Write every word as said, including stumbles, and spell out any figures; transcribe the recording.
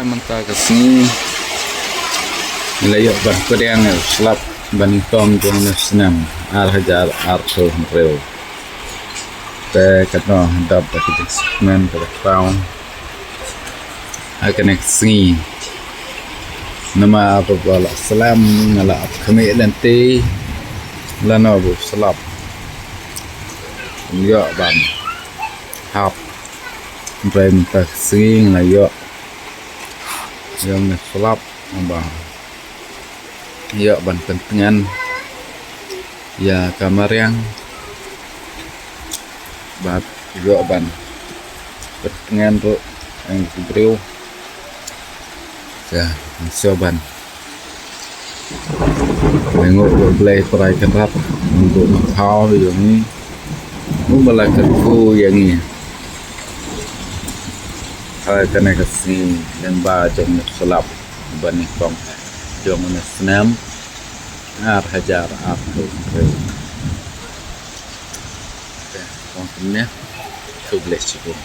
Mynta ka sngi ngi la ïoh ban pdiang ïa u slap ba nyngkong jong une u snem ar hajar arphew hynriew. Te katno dap da ka jingsngewkmen ka la khraw ha kane ka sngi. Namar ba la slem nga la ap khmih lynti lano ba u slap ym ïoh ban hap. Hynrei mynta ka sngi nga la ïoh ïa une u slap ba ïoh ban pyntngen ïa ka mariang bad ïoh ban pyntngen ruh ïa ki briew. Te ngin sa ban lyngngoh ïa u Blei Trai Kynrad, u Mynkhuid Mynthaw ïa ngi, uba la kyrkhu ïa ngi ha kane ka sngi lyngba jong une u slap ba nyngkong jong une u snem ar hajar arphew hynriew. Te, tang kumne, khublei shibun.